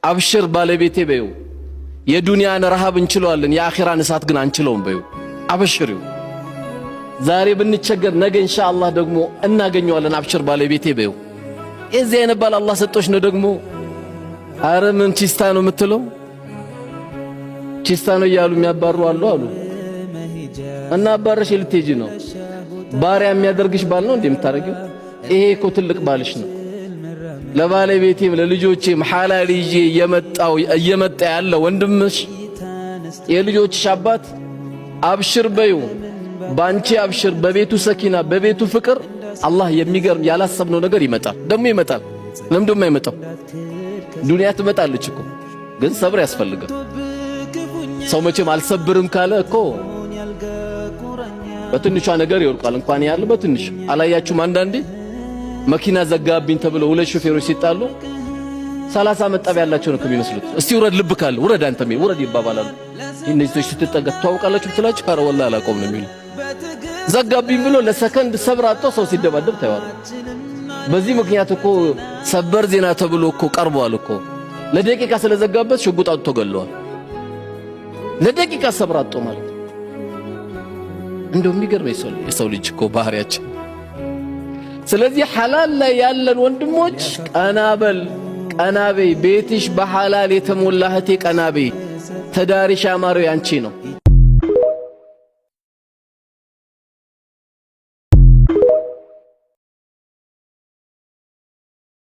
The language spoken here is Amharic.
አብሽር ባለቤቴ በዩ። የዱንያን ረሃብ እንችለዋለን፣ የአኺራን እሳት ግን አንችለውም በዩ። አብሽሪው። ዛሬ ብንቸገር ነገ ኢንሻአላህ ደግሞ እናገኘዋለን። አብሽር ባለቤቴ በዩ። የዚህ አይነት ባል አላህ ሰጦች ነው ደግሞ። አረ ምን ቺስታ ነው የምትለው? ቺስታ ነው እያሉ የሚያባሩ አሉ አሉ። እና አባረሽ ልትሄጂ ነው? ባሪያ የሚያደርግሽ ባል ነው እንዴ የምታረጊው? ይሄ እኮ ትልቅ ባልሽ ነው። ለባለቤቴም ለልጆቼም ሐላል ይዤ እየመጣው እየመጣ ያለ ወንድምሽ የልጆችሽ አባት አብሽር በዩ። ባንቺ አብሽር፣ በቤቱ ሰኪና፣ በቤቱ ፍቅር አላህ የሚገርም ያላሰብነው ነገር ይመጣል። ደግሞ ይመጣል። ለምንድን ነው የማይመጣው? ዱንያ ትመጣለች እኮ፣ ግን ሰብር ያስፈልጋል። ሰው መቼም አልሰብርም ካለ እኮ በትንሿ ነገር ይወድቃል። እንኳን ያለ በትንሽ አላያችሁም? አንዳንዴ መኪና ዘጋብኝ ተብሎ ሁለት ሾፌሮች ሲጣሉ 30 ዓመት ጠብ ያላቸው ነው የሚመስሉት። እስቲ ውረድ፣ ልብ ካለ ውረድ፣ አንተም ውረድ ይባባላሉ። እነዚህ ሰዎች ስትጠጋ ትተዋወቃላችሁ ብትላችሁ ኧረ ወላሂ አላውቀውም ነው የሚሉ። ዘጋብኝ ብሎ ለሰከንድ ሰብር አጥቶ ሰው ሲደባደብ ታየዋለህ። በዚህ ምክንያት እኮ ሰበር ዜና ተብሎ እኮ ቀርቧል እኮ። ለደቂቃ ስለዘጋበት ሽጉጥ አውጥቶ ገለዋል። ለደቂቃ ሰብር አጥቶ ማለት እንደው የሚገርም የሰው ልጅ እኮ ባህሪያችን። ስለዚህ ሐላል ላይ ያለን ወንድሞች ቀና በል፣ ቀና በይ። ቤትሽ በሐላል የተሞላ እህቴ ቀና በይ። ትዳርሽ ያማረው ያንቺ ነው።